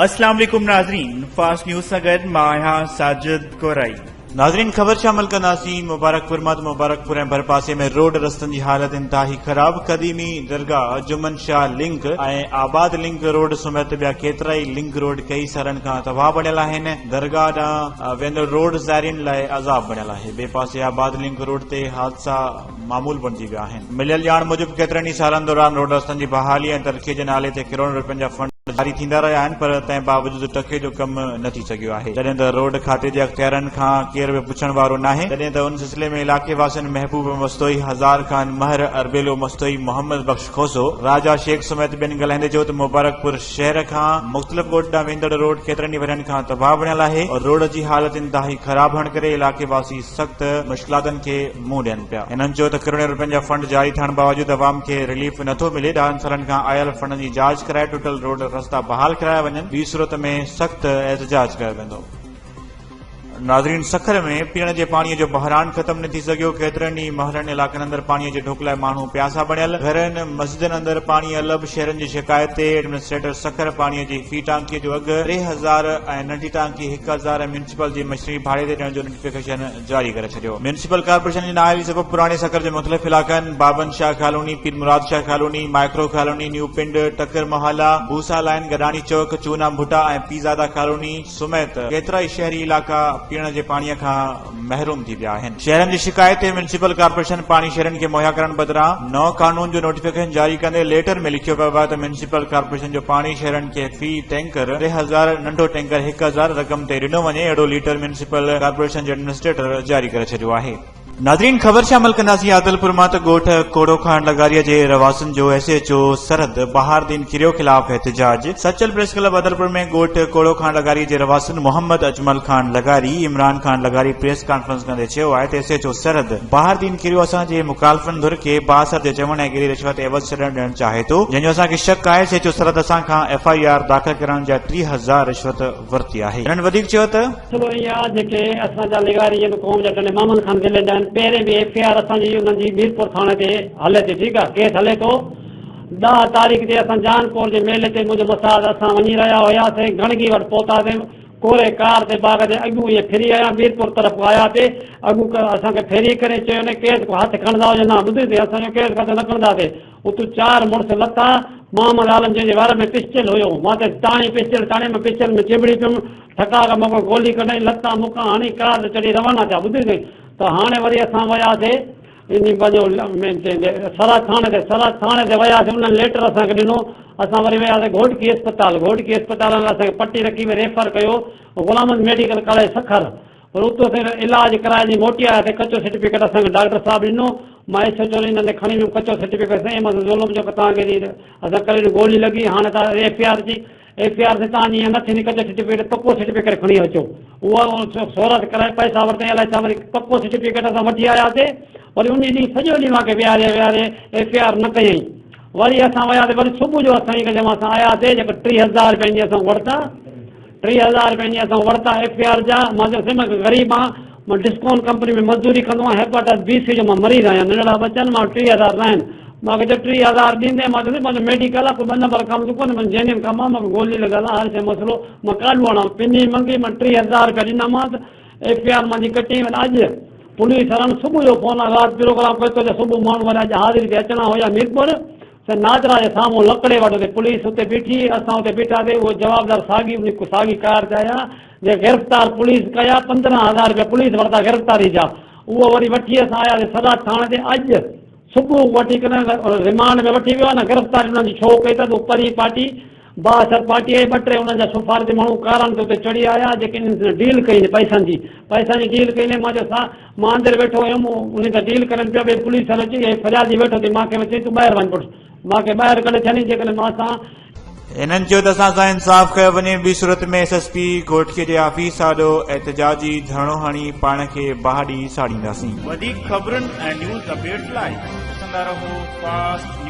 اسلام عليڪم ناظرين فاسٽ نيوز سان گڏ مان آهيان ساجد ڪورائي. ناظرين خبر شامل ڪنداسين مبارڪپور مان ته مبارڪپور ۽ ڀرپاسي ۾ روڊ رستن جي حالت انتهائي خراب قديمي درگاهه جمن شاهه لنڪ ۽ آباد لنڪ روڊ سميت ٻيا ڪيترائي لنڪ روڊ ڪيئي سالن کان تباهه بڻيل آهن درگاهه ڏانهن ويندڙ روڊ زائرين لاء عذاب بڻيل آهي ٻئي پاسي آباد لنڪ روڊ تي حادثا معمول بڻجي ويا آهن. مليل ڄاڻ موجب ڪيترن ئي سالن دوران روڊ رستن جي بحالي ۽ ترقي جي نالي تي ڪروڙين رپين جا فنڊ جاري ٿيندا رهيا آهن پر تنهن باوجود ٽڪي جو ڪم نه ٿي سگهيو آهي جڏهن ته روڊ کاتي جي اختيارين کان ڪير به پڇڻ وارو ناهي جڏهن ته ان سلسلي ۾ علائقي واسين محبوب مستوئي، هزار خان مهر، اربيلو مستوئي، محمد بخش کوسو، راجا شيخ سميت ٻين ڳالهائيندي چيو ته مبارڪپور شهر کان مختلف ڳوٺ ڏانهن ويندڙ روڊ ڪيترن ئي ورهين کان تباهه بڻيل آهي روڊ جي حالت انتهائي خراب هئڻ ڪري علائقي واسي سخت مشڪلاتن کي منهن ڏين پيا. هنن چيو ته ڪروڙين روپين جا فنڊ جاري ٿيڻ باوجود عوام کي رليف نٿو ملي، ڏهن سالن کان آيل فنڊن جي جاچ ڪرائي ٽٽل روڊ رستا بحال ڪرايا وڃن، ٻي صورت ۾ سخت احتجاج ڪيو ويندو. ناظرين سکر ۾ پيئڻ جي پاڻي جو بحران ختم نه ٿي سگهيو، ڪيترن ئي محلن علائقن اندر پاڻي جي ڍوڪ لاء ماڻهو پياسا بڻيل، گهرن مسجدن اندر پاڻي الڀ، شهرين جي شڪايت تي ايڊمنسٽريٽر سکر پاڻي جي في ٽانڪي جو اگهه 3000 ۽ ننڍي ٽانڪي 1000 ۽ ميونسپل جي مشنري ڀاڙي تي ڏيڻ جو نوٽيفڪيشن جاري ڪري ڇڏيو. ميونسپل ڪارپوريشن جي نااهلي سبب پراڻي سکر جي مختلف علائقن Baban Shah colony, Pir Murad Shah colony, micro colony, new Pind, Thakar Mohalla, Bosa line, Gadani Chowk, Chuna Bhutta ۽ Pirzada colony سميت ڪيترائي شهري علائقا پيئڻ جي پاڻي کان محروم ٿي ويا آهن. شهرين جي شڪايت تي ميونسپل ڪارپوريشن پاڻي شهرين کي مهيا ڪرڻ بدران نئون قانون جو نوٽيفڪيشن جاري ڪندي ليٽر ۾ لکيو ويو آهي ته ميونسپل ڪارپوريشن جو پاڻي شهرين کي في ٽينڪر 3000، ننڍو ٽينڪر 1000 رقم تي ڏنو وڃي، اهڙو ليٽر ميونسپل ڪارپوريشن جي ايڊمنسٽريٽر جاري ڪري ڇڏيو آهي. ناظرين خبر شامل ڪنداسين عادلپور مان ته ڳوٺ ڪوڙو خان لغاري جي رهواسين جو ايس ايڇ او سرحد بهاردين کيريو خلاف احتجاج سچل پريس ڪلب عادلپور ۾ ڳوٺ ڪوڙو خان لغاري جي رهواسين محمد اجمل خان لغاري عمران خان لغاري پريس ڪانفرنس ڪندي چيو آهي ته ايس ايڇ او سرحد بهاردين کيريو اسان جي مخالفن ڌر کي بااثر جي چوڻ ۽ ڳري رشوت عيوض ڇڏڻ ڏيڻ چاهي ٿو جنهن جو اسان کي شڪ آهي ايس ايڇ او سرحد اسان کان ايف I R داخل ڪرائڻ جا 3000 رشوت ورتي آهي. هنن وڌيڪ چيو ته. مسئلو ائين آ جيڪي اسان جا لغاري جن قوم جا ٽنڊي محمد خان ضلعي جا آهن پهرين به ايف I R اسان جي انهن جي ميرپور ٿاڻي تي هلي ٿي ٺيڪ آ ڪيس هلي ٿو ڏاه تاريخ تي اسان جان پور جي ميلي تي منهنجو مساز اسان وڃي رهيا هياسين گڻگي وٽ پهتاسين ڪوري ڪار تي باغ جي اڳيون ائين ڦري آيا ميرپور طرف آيا تي اڳو اسان کي ڦري ڪري چيو نه ڪيس ڪو هٿ کڻندا هجو نه ٻڌي تي اسان جو ڪيس هٿ نه کڻنداسين اتو چار مڙس لٿا، محمد عالم جنهن جي وار ۾ پسٽل هيو، مان ته تاڻي پسٽل تاڻي مان پسٽل ۾ چنبڙي پيم، ٺڪاء کان مون گولي ڪڍائين، لتان مڪا هڻي ڪار تي چڙهي روانا ٿيا، ٻڌي سائين ته هاڻي وري اسان وياسي انهي پنهنجو سرحد ٿاڻي تي، سرحد ٿاڻي تي وياسي انهن ليٽر اسان کي ڏنو، اسان وري وياسي گهوٽڪي اسپتال، گهوٽڪي اسپتال ۾ اسان کي پٽي رکي ريفر ڪيو غلام محمد ميڊيڪل ڪاليج سکر، پر اتو اسين علاج ڪرائي جي موٽي آياسين ڪچو سرٽيفڪيٽ اسان کي ڊاڪٽر صاحب ڏنو مان ايس ايڇ او انهن تي کڻي ويم ڪچو سرٽيفڪيٽ سائين مٿان ظلم جو توهان کي اسان ڪري گولي لڳي هاڻي تان ايف I R جي ايف I R سي توهان جي ائين نه ٿيندي ڪچو سرٽيفڪيٽ پڪو سرٽيفڪيٽ کڻي اچو اهو سهولت ڪرائي پئسا ورتائين الائي ڇا وري پڪو سرٽيفڪيٽ اسان وٺي آياسين وري ان ڏينهن سڄو ڏينهن مان کي ويهاري ويهاري ايف I R نه ڪيائين وري اسان وياسين وري صبح جو اسان جي اسان آياسين جيڪو 3000 رپين جي اسان ورتا 3000 رپين جي اسان ورتا ايف I R جا، مان چيو سائين مان غريب آهيان، مان ڊسڪون ڪمپني ۾ مزدوري ڪندو آهيان، هيپاٽائس بي سي جو مان مريض آهيان، ننڍڙا ٻچا آهن، مان وٽ 3000 ناهن، مان کي چيو 3000 ڏيندين، مان چيو سائين منهنجو ميڊيڪل آهي، ڪو ٻه نمبر ڪم ته ڪونهي، منهنجو جينين ڪم آهي، مان کي گولي لڳل آهي، هر شيء مسئلو، مان ڪاڏو آڻان، پني منگي مان 3000 رپيا ڏنامانس، ايف I R منهنجي ڪٽي وڃ، اڄ پوليس وارن صبح جو فون رات پروگرام ڪيو ته صبح ماڻهو وري اڄ حاضري تي اچڻا هيا ميرپور، ته نادرا جي سامهون لڪڙي وٽ اتي پوليس اتي بيٺي هئي، اسان اتي بيٺاسين، اهي جوابدار ساڳي انهي ساڳي ڪار تي آيا، جنهن گرفتار پوليس ڪيا، 15 هزار رپيا پوليس ورتا گرفتاري جا، اهو وري وٺي اسان آياسين سدا ٿاڻي تي، اڄ صبح وٺي ڪنهن رمانڊ ۾ وٺي ويو آهي نه گرفتاري انهن جي ڇو ڪئي اٿس، اهو پرين پارٽي بااثر پارٽي آهي، ٻه ٽي انهن جا سفارتي ماڻهو ڪارن تي اتي چڙهي آيا، جيڪي انهن سان ڊيل ڪئي ني پئسن جي، پئسن جي ڊيل ڪئي ني، مان چيو سا مان اندر ويٺو هيم، انهن سان ڊيل ڪرن پيا، ٻئي پوليس وارو اچي هي فريادي ويٺو اٿئي، مان کي چيائين تون ٻاهر وڃ پٽ، مان کي ٻاهر ڪڍي ڇڏيائين، جيڪڏهن مان سان. هنن چيو ته اسان سان انصاف ڪيو وڃي، ٻي صورت ۾ ايس ايس پي گهوٽڪي جي آفيس آڏو احتجاجي ڌرڻو هڻي پاڻ کي باهه ڏئي ساڙينداسين. وڌيڪ خبرن ۽ نيوز اپڊيٽس لاء ڏسندا رهو فاسٽ نيوز.